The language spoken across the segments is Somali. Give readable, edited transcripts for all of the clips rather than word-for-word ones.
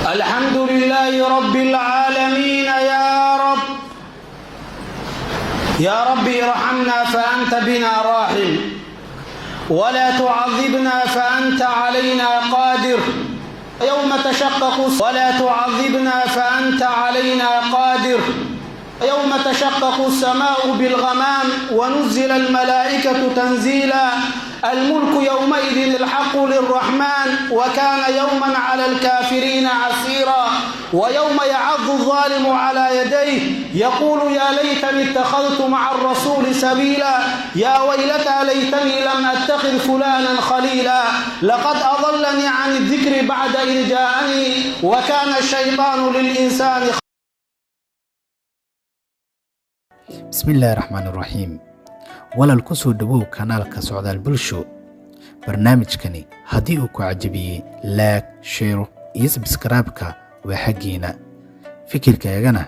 الحمد لله رب العالمين. يا رب، يا رب ارحمنا فأنت بنا راحم، ولا تعذبنا فأنت علينا قادر. يوم تشقق، ولا تعذبنا فأنت علينا قادر. يوم تشقق السماء بالغمام ونزل الملائكة تنزيلا. الملك يومئذ الحق للرحمن، وكان يوما على الكافرين عسيرا. ويوم يعض الظالم على يديه يقول يا ليتني اتخذت مع الرسول سبيلا. يا ويلتى ليتني لم أتخذ فلانا خليلا. لقد أضلني عن الذكر بعد إذ جاءني، وكان الشيطان للإنسان Bismillaahi Raxmaani Raxiim. Walaal, ku soo dhowow kanaalka Socdaal Bulsho. Barnaamijkani haddii uu ku cajabiyey, like, share iyo subscribe-ka waa xaggiina. Fikirkaagana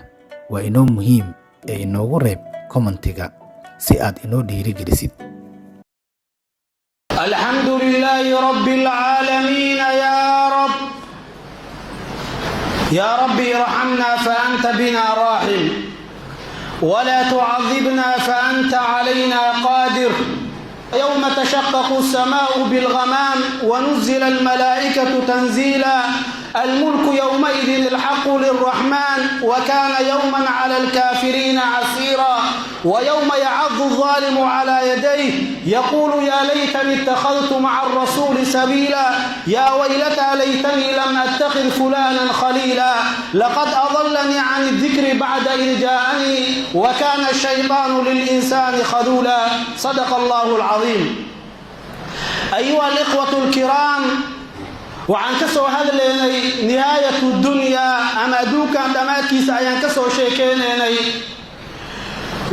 waa inoo muhiim ee inoogu reeb comment-iga si aad inoo dhiirigelisid. الحمد لله رب العالمين. يا رب، يا رب ارحمنا فأنت بنا راحم، ولا تعذبنا فأنت علينا قادر. يوم تشقق السماء بالغمام ونزل الملائكة تنزيلا. الملك يومئذ الحق للرحمن، وكان يوما على الكافرين عسيرا. ويوم يعض الظالم على يديه يقول يا ليتني اتخذت مع الرسول سبيلا. يا ويلتى ليتني لم أتخذ فلانا خليلا. لقد أضلني عن الذكر بعد إذ جاءني، وكان الشيطان للإنسان خذولا. صدق الله العظيم. أيها الإخوة الكرام، waxaan ka soo hadlaynay نهاية الدنيا ama adduunkan dhammaadkiisa ayaan ka soo sheekeynaynay.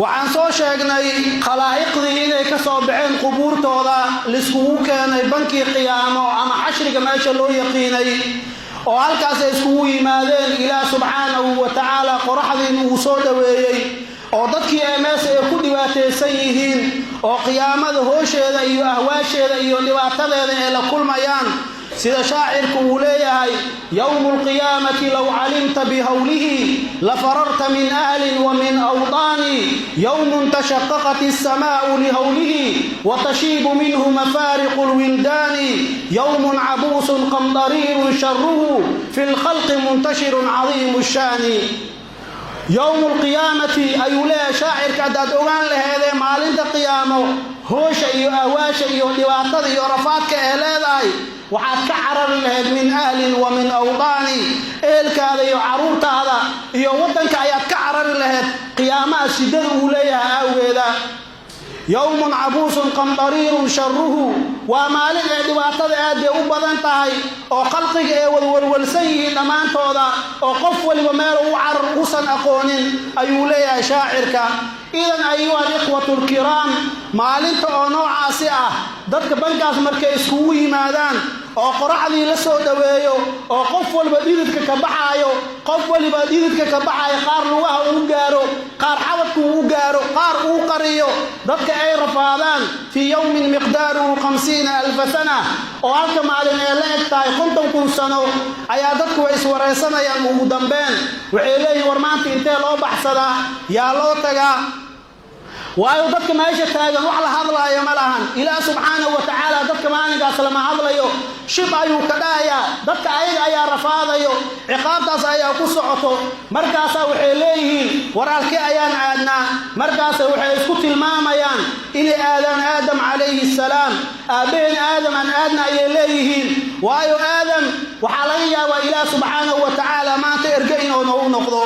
Waxaan soo sheegnay khalaa'iqdii inay ka soo baxeen qubuurtooda, laiskugu keenay bankii qiyaamo ama xashriga meesha loo yaqiinay, oo halkaas ay iskugu yimaadeen. Ilaah subxaanahu wa tacaala qoraxdii uu soo dhoweeyey, oo dadkii ee meesha ay ku dhibaataysan yihiin, oo qiyaamada hoosheeda iyo ahwaasheeda iyo dhibaatadeeda ay la kulmayaan, sida shaacirku uu leeyahay: يوم القيامة لو علمت بهوله لفررت من أهل ومن أوطان. يوم تشققت السماء لهوله وتشيب منه مفارق الولدان. يوم عبوس قمطرير شره في الخلق منتشر عظيم الشان. يوم القيامة ayuu leeyahay shaacirka, haddaad ogaan laheedee maalinta qiyaamo hoosha iyo ahwaasha iyo dhibaatada iyo rafaadka ee leedahay, waxaad ka carari lahayd من أهل ومن أوطان. Ehelkaada iyo carruurtaada iyo waddanka ayaad ka carari lahayd qiyaamaha shidada uu leeyahay awgeeda. يوم عبوس قمطرير شره, waa maalin ee dhibaatada aad bay u badan tahay, oo khalqiga ee wadwalwalsan yihiin dhammaantooda, oo qof waliba meel u carar uusan aqoonin, ayuu leeyahay shaacirka. إذن أيها الإخوة الكرام, maalinta oo noocaasi ah dadka bankaas markay iskugu yimaadaan, oo qoraxdii la soo dhoweeyo, oo qof walba dhididka ka baxaayo, qof waliba dhididka ka baxaayo, qaar lugaha uu gaaro, qaar xabadku uu gaaro, qaar uu qariyo, dadka ay rafaadaan, في يوم مقداره 50,000 سنة, oo halka maalin ee la eg tahay 50,000 sano, ayaa dadku way iswaraysanayaan. Ugu dambeyn waxay leeyihin: "War, maanta intee loo baxsadaa? Yaa loo tagaa?" Waayo, dadka meesha taagan wax la hadlaayo ma lahan. Ilaah subxaanahu wa tacaala dadka maalinkaas lama hadlayo, shib ayuu ka dhahayaa. Dadka ayaga ayaa rafaadayo, ciqaabtaas ayaa ku socoto. Markaasaa waxay leeyihiin: "War, halkee ayaan aadnaa?" Markaasa waxay isku tilmaamayaan inay aadaan Aadam calayhi salaam. "Aabbaheen Aadam aan aadna," ayay leeyihiin. Waayo, Aadam waxaa laga yaabaa Ilaah subxaanahu wa tacaala maanta erge inuu noogu noqdo.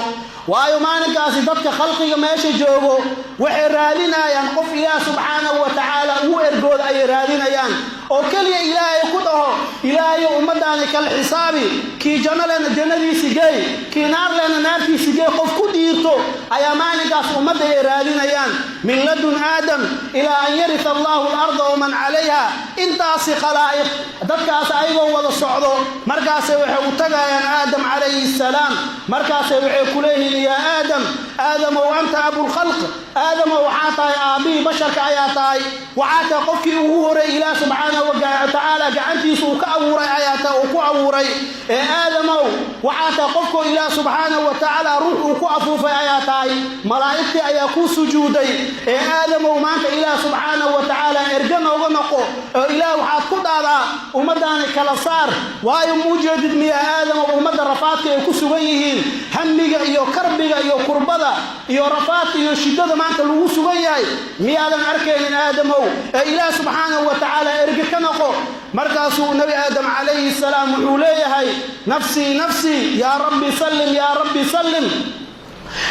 Waayo, maalinkaasi dadka khalqiga meesha joogo waxay raadinayaan qof Ilaah subxaanahu wa tacaala ugu ergooda ayay raadinayaan, oo keliya Ilaahay ku dhaho: "Ilaahayo, ummaddaani kala xisaabi, kii janno lehna jannadiisi geey, kii naar lehna naartiisi geey." Qof ku dhiirto ayaa maalinkaas ummadda ay raadinayaan. من لدن آدم إلى أن يرث الله الأرض ومن عليها, intaasi khalaa'iq dadkaas ayagoo wada socdo, markaase waxay u tagayaan Aadam calayhi salaam. Markaase waxay ku leeyihiin: "يا آدم, Aadamow, أنت أبو الخلق." Aadamow, waxaa tahay aabbihii basharka ayaa tahay, waxaa tahay qofkii ugu horay Ilaah subxaanahu. Subxaanahu watacaala gacantiisa uu ka abuuray ayaa tahay, uu ku abuuray. Ee Aadamow, waxaa tahay qofkoo Ilaah Subxaanahu wa Tacaala ruux uu ku afuufay ayaa tahay. Malaa'igtii ayaa kuu sujuuday. Ee Aadamow, maanta Ilaah Subxaanahu wa Tacaala erge nooga noqo, oo Ilaah waxaad ku dhaadaa ummaddaani kala saar. Waayo, muu jeedid miyaa, Aadamow, ummadda rafaadka ay ku sugan yihiin, hamiga iyo karbiga iyo kurbada iyo rafaadka iyo shiddada maanta lagu sugan yahay? Miyaadan arkaynin, Aadamow? Ee Ilaah Subxaanahu wa Tacaala erge ka noqo. Markaasuu Nebi Aadam calayhi salaam wuxuu leeyahay: "Nafsii, nafsii, yaa Rabbi sallim, yaa Rabbi sallim.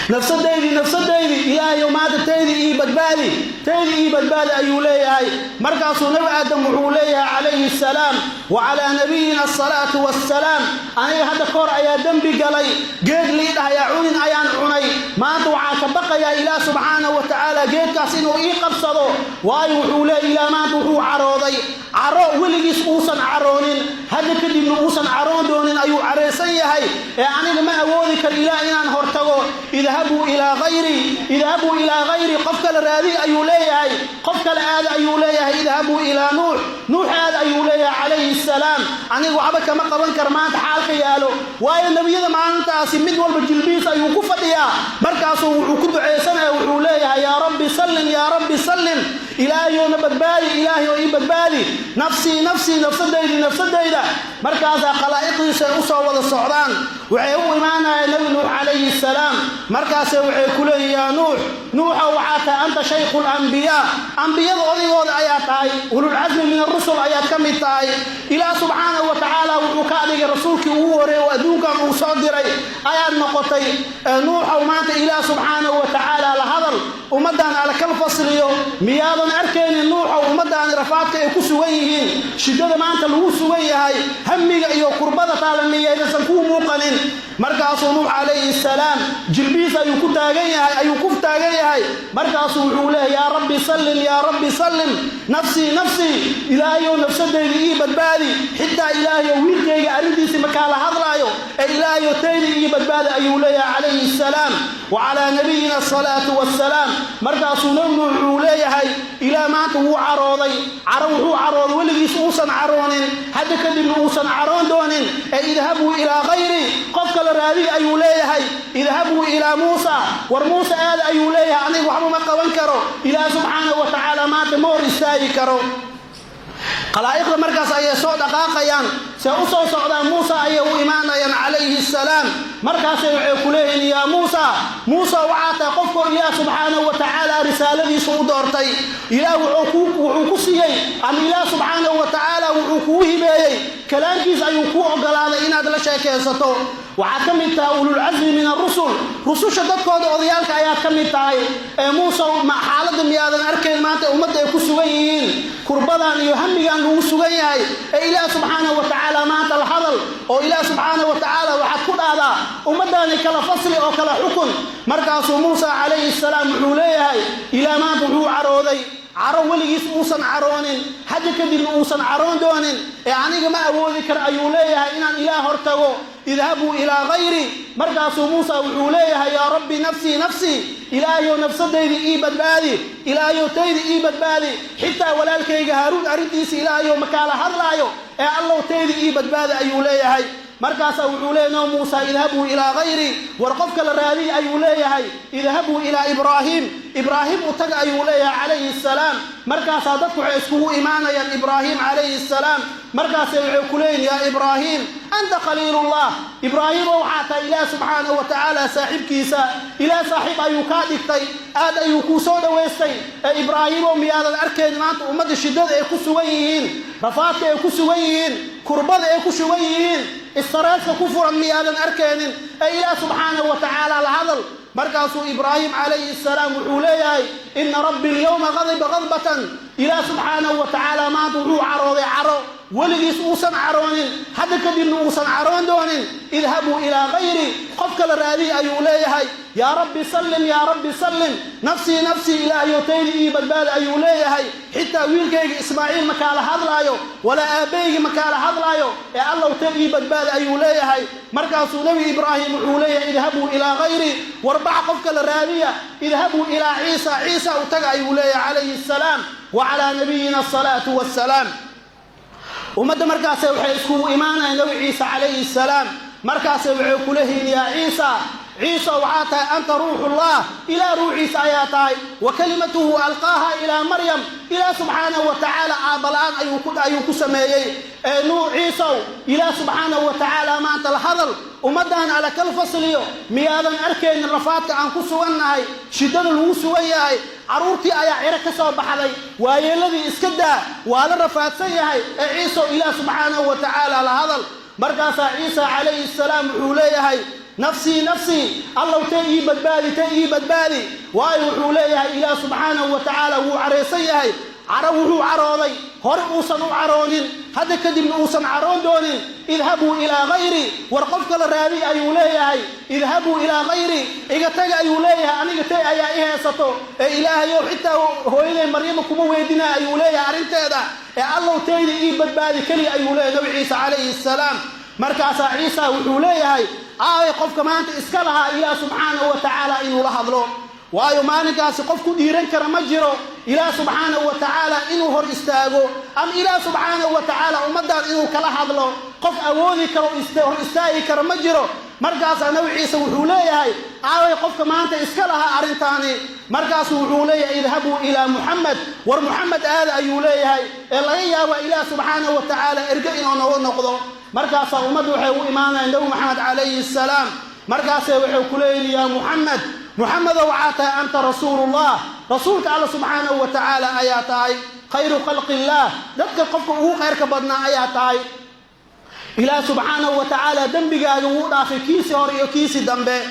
Nafsadaydii, nafsadaydii, Ilaahayow, maanta taydii ii badbaadi, taydii ii badbaadi," ayuu leeyahay. Markaasuu Nebi Aadam wuxuu leeyahay calayhi salaam wa calaa nabiyina asalaatu wassalaam: "Aniga hadda ka hor ayaa dembi galay, geed lii dhahayaa cunin ayaan cunay. Maanta waxaa ka baqayaa Ilaah Subxaanahu wa Tacaala geedkaas inuu ii qabsado." Waayo, wuxuu leeyahy, Ilaah maanta wuxuu carooday caro weligiis uusan caroonin, hadda kadibna uusan caroon doonin ayuu careysan yahay. Ee aniga ma awoodi karo Ilaah inaan hortago. "Idhabuu ilaa hayri, idhabuu ilaa hayri," qof kale raadi ayuu leeyahay, qof kale aada ayuu leeyahay. "Idhabuu ilaa Nuux, Nuux aada," ayuu leeyahay calayhi salaam. "Aniga waxba kama qaban kara maanta xaalka yaalo." Waayo, nebiyada maalintaasi mid walba jilbiis ayuu ku fadhiyaa. Markaasuu wuxuu ku ducaysanaya, wuxuu leeyahay: "Yaa Rabbi sallim, yaa Rabbi sallim. Ilaahayowna badbaadi, Ilaahayow ii badbaadi. Nafsii, nafsii, nafsadaydii, nafsadayda." Markaasaa khalaa'iqdiisa ay usoo wada socdaan, waxay u imaanayaan Nebi Nuux calayhi salaam. Markaase waxay ku leeyihin: "Yaa Nuux, Nuuxa, waxaa tahay anta shaykhu lambiyaa, ambiyada odaygoodii ayaa tahay, ululcasmi min arusul ayaad ka mid tahay. Ilaah Subxaanahu wa Tacaala wuxuu ka dhigay rasuulkii ugu horeeyey oo adduunkan uu soo diray ayaad noqotay. Nuuxow, maanta Ilaah Subxaanahu wa Tacaala la hadal, ummaddan ala kal fasliyo. Miyaadan arkaynin, Nuuxow, ummaddaani rafaadka ay ku sugan yihiin, shiddada maanta lagu sugan yahay, hamiga iyo kurbada taala, miyaynasan kuu muuqanin?" Markaasuu Nuux calayhi salaam jilbiis ayuu ku taagan yahay, ayuu ku taagan yahay. Markaasuu wuxuu leeyahay: "Yaa Rabbi sallim, yaa Rabbi sallim. Nafsii, nafsii, Ilaahayow nafsadayda ii badbaadi. Xitaa Ilaahayow wiilkayga arrintiisii makaa la hadlaayo, ee Ilaahayow tayda ii badbaadi," ayuu leeyahay calayhi salaam wa calaa nabiyina asalaatu wassalaam. Markaasuu Nabi Nuux wuxuu leeyahay: Ilaah maanta wuu carooday caro wuxuu carooday weligiis uusan caroonin, hadda kadibna uusan caroon doonin. Ee "Idhabuu ilaa hayri," qof kale raadi ayuu leeyahay. "Idhabuu ilaa Muusa," war Muuse aada ayuu leeyahay. "Aniga waxba ma qaban karo, Ilaah Subxaanahu wa Tacaala maanta ma hor istaagi karo." Khalaa'iqda markaas ayay soo dhaqaaqayaan, see u soo socdaan, Muusa ayay u imaanayaan calayhi salaam. Markaasay waxay ku leeyihiin: "Yaa Muusa, Muusa, waxaa tahay qofkoo Ilaah Subxaanahu wa Tacaala risaaladiisa u doortay. Ilaah wuxuu ku siiyey, ama Ilaah Subxaanahu wa Tacaala wuxuu kugu hibeeyey kalaamkiis, ayuu kuu ogolaaday inaad la sheekaysato. Waxaad ka mid tahay ululcasmi min arusul, rususha dadkooda odayaalka ayaad ka mid tahay. Ee Muuse, xaaladda miyaadan arkayn maanta ummadda ay ku sugan yihiin, kurbadan iyo hamigan lagu sugan yahay? Ee Ilaah Subxaanahu wa Tacaala maanta la hadal, oo Ilaah Subxaanahu wa Tacaala waxaad ku dhahdaa ummaddaani kala fasli oo kala xukun." Markaasuu Muusa calayhi salaam wuxuu leeyahay: "Ilaah maanta wuxuu carooday caro weligiis uusan caroonin, hadda kadibna uusan caroon doonin. Ee aniga ma awoodi karo," ayuu leeyahay, "inaan Ilaah hortago. Idhabuu ilaa hayri." Markaasuu Muusa wuxuu leeyahay: "Yaa Rabbi, nafsii, nafsii, Ilaahayow nafsadayda ii badbaadi, Ilaahayow tayda ii badbaadi. Xitaa walaalkayga Haaruun arrintiisa Ilaahayow makaala hadlaayo, ee Allow tayda ii badbaadi," ayuu leeyahay. Markaasaa wuxuu leeyahy Nabi Muusa: "Idhabuu ilaa hayri," war qofka la raadiy ayuu leeyahay. "Idhabuu ilaa Ibraahim, Ibraahim u taga," ayuu leeyahay calayhi salaam. Markaasaa dadku waxay iskugu imaanayaan Ibraahim calayhi salaam. Markaasay waxay ku leeyihin: "Yaa Ibraahim, anta khaliilullah. Ibraahimo, waxaa tahay Ilaah Subxaanahu wa Tacaala saaxiibkiisa. Ilaah saaxiib ayuu kaa dhigtay, aad ayuu kuu soo dhowaystay. Ee Ibraahimo, miyaadan arkayn maanta ummadda shiddada ay ku sugan yihiin, rafaadka ay ku sugan yihiin, kurbada ay ku sugan yihiin, istaraadka ku furan, miyaadan arkaynin? Ee Ilaah Subxaanahu wa Tacaala la hadal." Markaasuu Ibraahim calayhi salaam wuxuu leeyahay: "Ina Rabbi alyawma qadiba qadbatan. Ilaah Subxaanahu wa Tacaala maanta wuxuu carooday caro weligiis uusan caroonin, hadda kadibna uusan caroon doonin. Idhabuu ilaa hayri," qof kala raadiy ayuu leeyahay. "Yaa Rabbi sallim, yaa Rabbi sallim. Nafsii, nafsii, Ilaahayow taydi ii badbaadi," ayuu leeyahay. "Xitaa wiilkayga Ismaaciil makaala hadlaayo, walaa aabbaygii makaala hadlaayo, ee Allow tay ii badbaadi," ayuu leeyahay. Markaasuu Nebi Ibraahim wuxuu leeyahay: "Idhabuu ilaa hayri," warbaxa qof kala raadiya. "Idhabuu ilaa Ciisa, Ciisa u taga," ayuu leeyahay calayhi asalaam wa calaa nabiyina asalaatu wassalaam. Ummadda markaase waxay iskugu imaanayaan Nabi Ciise calayhi salaam. Markaase waxay kula hiin: "Yaa Ciisa, Ciisa, waxaa tahay anta ruuxullah, ilaa ruuxiisa ayaa tahay, wa kalimatuhu alqaaha ilaa Maryam. Ilaah subxaanahu wa tacaala aabala-aan ayuu ku sameeyey. Ee nuu Ciisow, Ilaah subxaanahu wa tacaala maanta la hadal ummaddan ala kal fasliyo. Miyaadan arkaynin rafaadka aan ku sugannahay, shiddada lagu sugan yahay? Carruurtii ayaa ciro ka soo baxday, waayeelladii iska daa, waa la rafaadsan yahay. Ee Ciisow, Ilaah subxaanahu wa tacaala la hadal." Markaasaa Ciisa calayhi salaam wuxuu leeyahay: "Nafsii, nafsii, Allow tee ii badbaadi, tee ii badbaadi." Waayo, wuxuu leeyahay, Ilaah subxaanahu wa tacaala wuu caraysan yahay, caro wuxuu carooday hore uusan u caroonin, hadda kadibna uusan caroon doonin. "Idhabuu ilaa hayri, war qof kala raadi," ayuu leeyahay. "Idhabuu ilaa hayri, iga taga," ayuu leeyahay. "Aniga tay ayaa i haysato. Ee Ilaahayow, xitaa hooyaday Maryama kuma weydinaa," ayuu leeyahay, "arrinteeda. Ee Allow, tayda ii badbaadi keliya," ayuu leeyahay Nabi Ciise calayhi salaam. Markaasaa Ciisa wuxuu leeyahay: "Aaway qofka maanta iska lahaa Ilaah subxaanahu wa tacaala inuu la hadlo?" Waayo, maalinkaasi qof ku dhiiran kara ma jiro Ilaah subxaanahu wa tacaala inuu hor istaago ama Ilaah subxaanahu wa tacaala ummaddan inuu kala hadlo. Qof awoodi karo, hor istaagi kara ma jiro. Markaasaa Nabi Ciise wuxuu leeyahay: "Aaway qofka maanta iska lahaa arrintaani?" Markaasuu wuxuu leeyahay: "Idhabuu ilaa Muxamed, war Muxamed aada," ayuu leeyahay, "ee laga yaaba Ilaah subxaanahu wa tacaala erge inuu nooga noqdo." Markaasaa ummaddu waxay u imaanayaan Nabi Maxamed calayhi salaam. Markaasay waxay ku leeyihin: "Yaa Muxamed, Muxamedow, waxaa tahay anta rasuulullah, rasuulka Alla subxaanahu wa tacaala ayaa tahay, khayru khalqi illaah, dadka qofka ugu khayrka badnaa ayaa tahay. Ilaah subxaanahu wa tacaala dembigaaga wuu dhaafay, kiisii hore iyo kiisii dambe.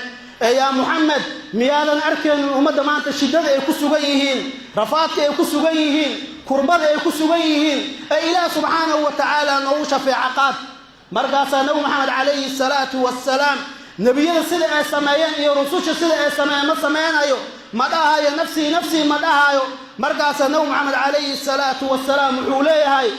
Ee yaa Muxamed, miyaadan arkaynin ummadda maanta shiddada ay ku sugan yihiin, rafaadka ay ku sugan yihiin, kurbada ay ku sugan yihiin? Ee Ilaah subxaanahu wa tacaala noogu shafeeco qaad." Markaasaa Nabi Maxamed calayhi salaatu wassalaam, nebiyada sida ay sameeyeen iyo rususha sida ay sameeyeen ma sameynayo, ma dhahayo "nafsii, nafsii" ma dhahayo. Markaasaa Nabi Maxamed calayhi salaatu wasalaam wuxuu leeyahay: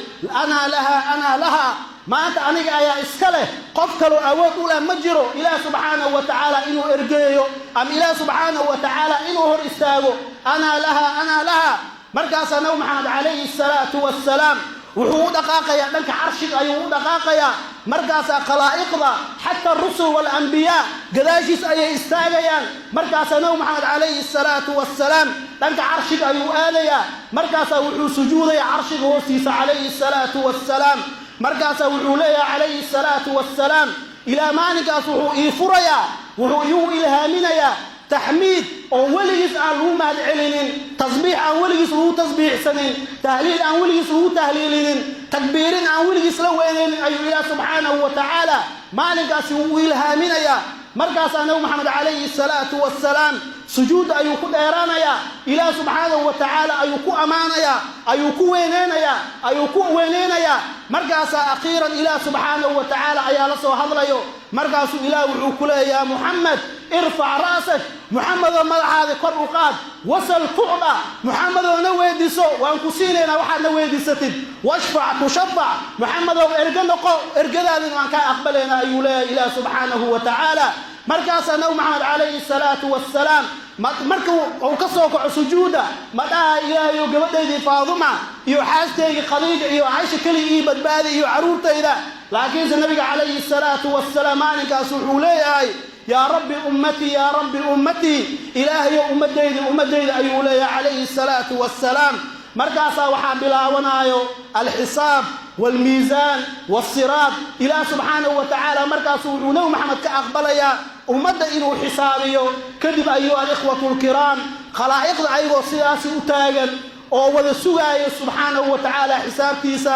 "Anaa lahaa, anaa lahaa, maanta aniga ayaa iska leh. Qof kaloo awood u leh ma jiro Ilaah subxaanahu wa tacaala inuu ergeeyo ama Ilaah subxaanahu wa tacaala inuu hor istaago. Anaa lahaa, anaa lahaa." Markaasaa Nabi Maxamed calayhi salaatu wassalaam wuxuu u dhaqaaqayaa dhanka carshiga ayuu u dhaqaaqayaa. Markaasaa khalaa'iqda, xataa rusul walambiyaa, gadaashiis ayay istaagayaan. Markaasaa Nabi Maxamed calayhi salaatu wassalaam dhanka carshiga ayuu aadayaa. Markaasaa wuxuu sujuudayaa carshiga hoostiisa calayhi salaatu wassalaam. Markaasaa wuxuu leeyahay calayhi salaatu wassalaam: "Ilaa maalinkaas wuxuu ii furayaa, wuxuu iigu ilhaaminayaa taxmiid oo weligiis aan lagu mahad celinin, tasbiix aan weligiis lagu tasbiixsanin, tahliil aan weligiis lagu tahliilinin, takbiirin aan weligiis la weynaynin ayuu Ilaah subxaanahu wa tacaala maalinkaasi wuu ilhaaminayaa." Markaasaa Nabi Maxamed calayhi salaatu wassalaam sujuudda ayuu ku dheeraanayaa. Ilaah subxaanahu wa tacaala ayuu ku ammaanayaa, ayuu ku weyneynayaa, ayuu ku weyneynayaa. Markaasaa akhiiran Ilaah subxaanahu wa tacaala ayaa la soo hadlayo. Markaasuu Ilaah wuxuu ku leeya: "Yaa Muxamed, irfac ra'sak, Muxamedoo, madaxaadi kor u qaad. Wasal tucda, Muxamedoo, na weydiiso, waan ku siinaynaa waxaad na weydiisatid. Washfac tushafac, Muxamedow, erge noqo, ergadaadin waan kaa aqbalaynaa," ayuu leeyahay Ilaah subxaanahu wa tacaala. Markaasaa Nabi Maxamed calayhi salaatu wassalaam marka uu ka soo kaco sujuudda, ma dhaha: "Ilaahayow, gabadhaydii Faaduma iyo xaaskaygii Khadiija iyo Caysha keliya ii badbaadi iyo carruurtayda." Laakiinse Nabiga calayhi salaatu wassalaam maalinkaas wuxuu leeyahay: "Yaa Rabbi, ummatii, yaa Rabbi, ummatii, Ilaahayow, ummadayda, ummadayda," ayuu leeyahay calayhi salaatu wassalaam. Markaasaa waxaa bilaabanaayo alxisaab waalmiisaan waasiraad. Ilaah subxaanahu wa tacaala markaasu wuxuu Nebi Maxamed ka aqbalayaa ummadda inuu xisaabiyo. Kadib, ayuha alikhwatu alkiraam, khalaa'iqda ayagoo sidaasi u taagan oo wada sugaaya subxaanahu wa tacaala xisaabtiisa,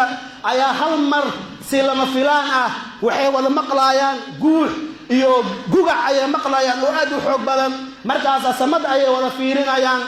ayaa hal mar si lama filaan ah waxay wada maqlaayaan guux iyo gugac ayay maqlayaan oo aad u xoog badan. Markaasaa samada ayay wada fiirinayaan.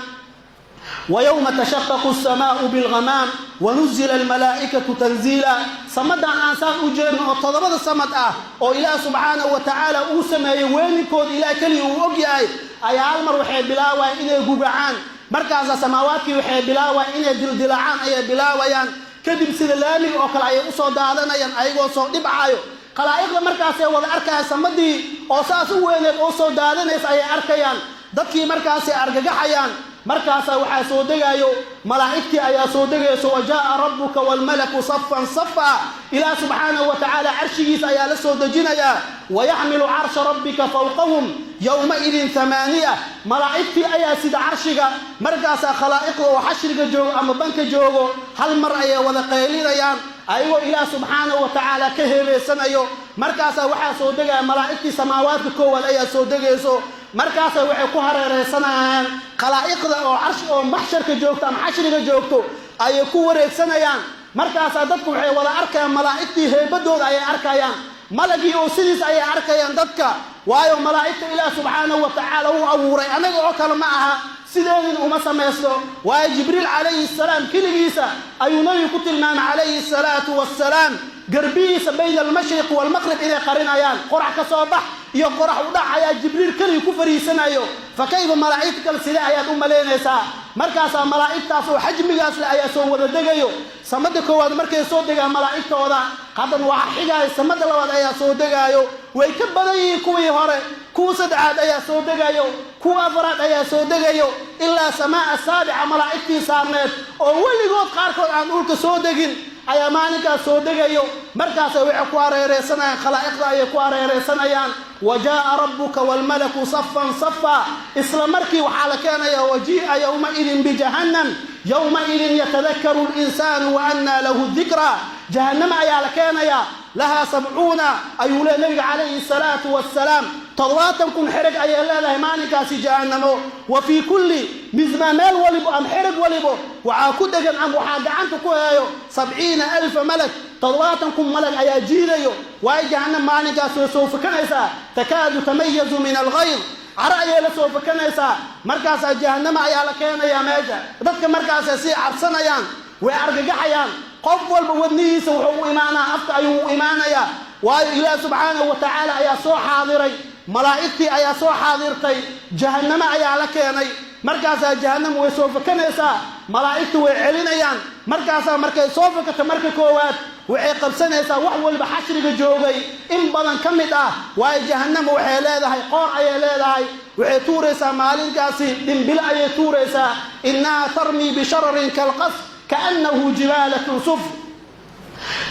ويوم تشقق السماء بالغمام ونزل الملائكة تنزيلا. Samadan aan saan u jeedno oo toddobada samad ah oo Ilaah subxaanahu wa tacaala uu sameeyey, weyninkooda Ilaah keliya uu og yahay, ayaa hal mar waxay bilaawayaan inay gugacaan. Markaasaa samaawaadkii waxay bilaawayaan inay dildilaacaan ayay bilaawayaan. Kadib sida laamiga oo kale ayay usoo daadanayaan ayagoo soo dhibcayo. Khalaa'iqda markaasay wada arkayaan samadii oo saas u weyneed oo soo daadanaysa ayay arkayaan. Dadkii markaasay argagaxayaan. Markaasaa waxaa soo degaayo malaa'igtii ayaa soo degayso. Wajaaa rabbuka waalmalaku safan safa. Ilaah subxaanahu wa tacaala carshigiisa ayaa la soo dejinayaa. Wayaxmilu carsha rabbika fawqahum yowmaidin 8. Malaa'igtii ayaa sida carshiga. Markaasaa khalaa'iqda oo xashriga joogo ama banka joogo hal mar ayay wada qaylinayaan, ayagoo ilaah subxaanahu wa tacaala ka heebeysanayo. Markaasaa waxaa soo degaya malaa'igtii samaawaadka koowaad ayaa soo degayso. Markaasa waxay ku hareereysanayaan khalaa'iqda oo carsh oo maxsharka joogto ama xashriga joogto ayay ku wareegsanayaan. Markaasaa dadku waxay wada arkayaan malaa'igtii, heebadooda ayay arkayaan, malagii oo sidiis ayay arkayaan dadka. Waayo, malaa'igta ilaah subxaanahu wa tacaala uu abuuray anaga oo kale ma aha, sideedin uma samaysto. Waayo, Jibriil calayhi salaam keligiisa ayuu nabigu ku tilmaamay calayhi salaatu wassalaam garbihiisa bayna almashriq waalmaqrib inay qarinayaan. Qorax ka soo bax iyo qorax u dhac ayaa Jibriil keligii ku fariisanayo. Fa kayfa malaa'igta kale, sidee ayaad u malaynaysaa? Markaasaa malaa'igtaas oo xajmigaas leh ayaa soo wada degayo samada koowaad. Markay soo degaan malaa'igtooda, haddana waxaa xigaayo samada labaad ayaa soo degaayo, way ka badan yihiin kuwii hore. Kuwa saddexaad ayaa soo degayo, kuwa afaraad ayaa soo degayo, ilaa samaa saabica malaa'igtii saarneed oo weligood qaarkood aan dhulka soo degin ayaa maalinkaas soo degayo. Markaasa waxay ku hareereysanayaan khalaa'iqda ayay ku hareereysanayaan. Wajaaa rabbuka waalmalaku safan safa. Isla markii waxaa la keenayaa wajii'a yowmaidin bijahannam yowmaidin yatadakaru linsaanu wa annaa lahu dikraa. Jahannama ayaa la keenayaa. Lahaa 70 ayuu leey nabiga calayhi salaatu wassalaam, 70,000 xereg ayay leedahay maalinkaasi jahannamo. Wa fii kulli mismaa, meel walibo ama xereg walibo waxaa ku dhegan ama waxaa gacanta ku heeyo 70,000 malak, 70,000 malag ayaa jiidayo. Waayo, jahannam maalinkaas way soo fakanaysaa, takaadu tamayazu min alghayr, caro ayay la soo fakanaysaa. Markaasaa jahannama ayaa la keenayaa meesha. Dadka markaasay sii cabsanayaan, way argagaxayaan. Qof walba wadnihiisa wuxuu u imaanaa afka ayuu u imaanayaa. Waayo, ilaah subxaanahu wa tacaala ayaa soo xaadiray, malaa'igtii ayaa soo xaadirtay, jahannamo ayaa la keenay. Markaasaa jahannam way soo fakanaysaa, malaa'igtu way celinayaan. Markaasaa markay soo fakato marka koowaad waxay qabsanaysaa wax walba xashriga joogay in badan ka mid ah. Waayo, jahannama waxay leedahay qoor ayay leedahay. Waxay tuuraysaa maalinkaasi dhimbilo ayay tuuraysaa. Innaha tarmii bishararin kalqasr kaannahu jibaalatun suf.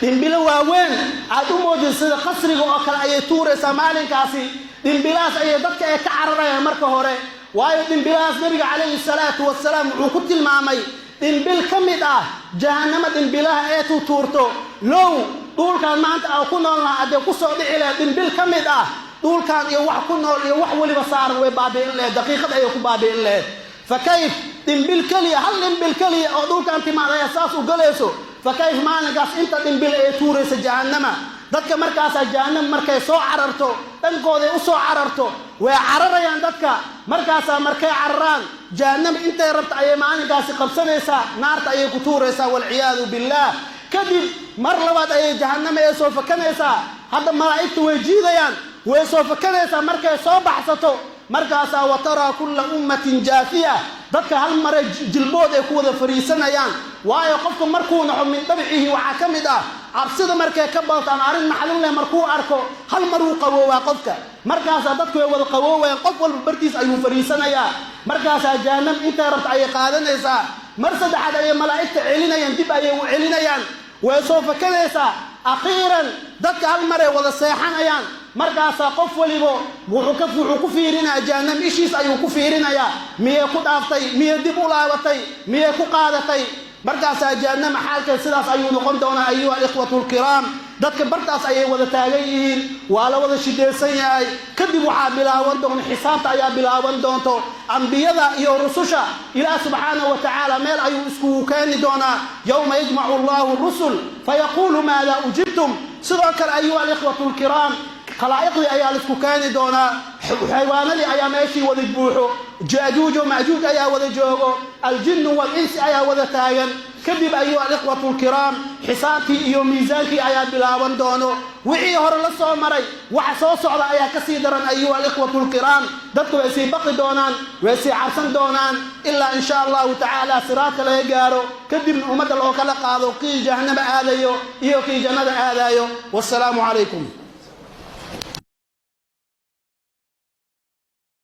Dhimbilo waaweyn aad u moodid sida qasriga oo kale ayay tuuraysaa maalinkaasi. Dhimbilahaas ayay dadka ay ka cararayaan marka hore. Waayo, dhimbilahaas nabiga calayhi salaatu wasalaam wuxuu ku tilmaamay dhimbil ka mid ah jahannamo dhimbilaha ee tuutuurto, low dhulkan maanta aan ku noolnaha haddee kusoo dhici lahayd dhimbil ka mid ah, dhulkan iyo wax ku nool iyo wax weliba saaran way baabi'in lahayd, daqiiqad ayay ku baabi'in lahayd. Fa kayf dhimbil keliya, hal dhimbil keliya oo dhulkan timaad ayaa saas u galayso? Fa kayf maalinkaas inta dhimbil ee tuuraysa jahannama? Dadka markaasaa jahannam markay soo cararto, dhankooday u soo cararto, way cararayaan dadka. Markaasaa markay cararaan, jahannam intay rabta ayay maalinkaasi qabsanaysaa, naarta ayay ku tuuraysaa, walciyaadu billaah. Kadib mar labaad ayay jahannama ee soo fakanaysaa. Hadda malaa'igtu way jiidayaan, way soo fakanaysaa. Markay soo baxsato, markaasaa wa taraa kulla ummatin jaafiya, dadka hal mare jilbood ay ku wada fariisanayaan. Waayo, qofka markuu naxo, min dabcihi waxaa ka mid ah cabsida markay ka badato ama arrin naxdin leh markuu arko, hal mar wuu qaboowaa qofka. Markaasaa dadku way wada qaboowayaan, qof walba bartiis ayuu fariisanayaa. Markaasaa jahannam intay rabta ayay qaadanaysaa. Mar saddexaad ayay malaa'igta celinayaan, dib ayay u celinayaan, way soo fakanaysaa. Akhiiran dadka hal maray wada seexanayaan. Markaasaa qof walibo wuxuu ku fiirinayaa jahannam, ishiis ayuu ku fiirinayaa: miyay ku dhaaftay? Miyay dib u laabatay? Miyay ku qaadatay? Markaasaa jahannama xaalkeed sidaas ayuu noqon doonaa. Ayuha alikhwatu alkiraam, dadka bartaas ayay wada taagan yihiin, waa la wada shidaysan yahay. Kadib waxaa bilaaban doona xisaabta ayaa bilaaban doonto. Ambiyada iyo rususha ilaah subxaanahu wa tacaala meel ayuu iskugu keeni doonaa, yowma yajmacu allahu rusul fayaquulu maada ujibtum. Sidoo kale, ayuha alikhwatu alkiraam, khalaa'iqdii ayaa laisku keeni doonaa. Xaywaanadii ayaa meeshii wada buuxo, jaajuuj oo majuuj ayaa wada joogo, aljinnu walinsi ayaa wada taagan. Kadib, ayuha alikhwatu alkiraam, xisaabtii iyo miisaankii ayaa bilaaban doono. Wixii hore la soo maray, waxa soo socda ayaa ka sii daran. Ayuha alikhwatu alkiraam, dadku way sii baqi doonaan, way sii cabsan doonaan, ilaa insha allahu tacaala siraadka laga gaaro. Kadibna ummadda loo kala qaado, kii jahannama aadayo iyo kii jannada aadayo. Wassalaamu calaykum.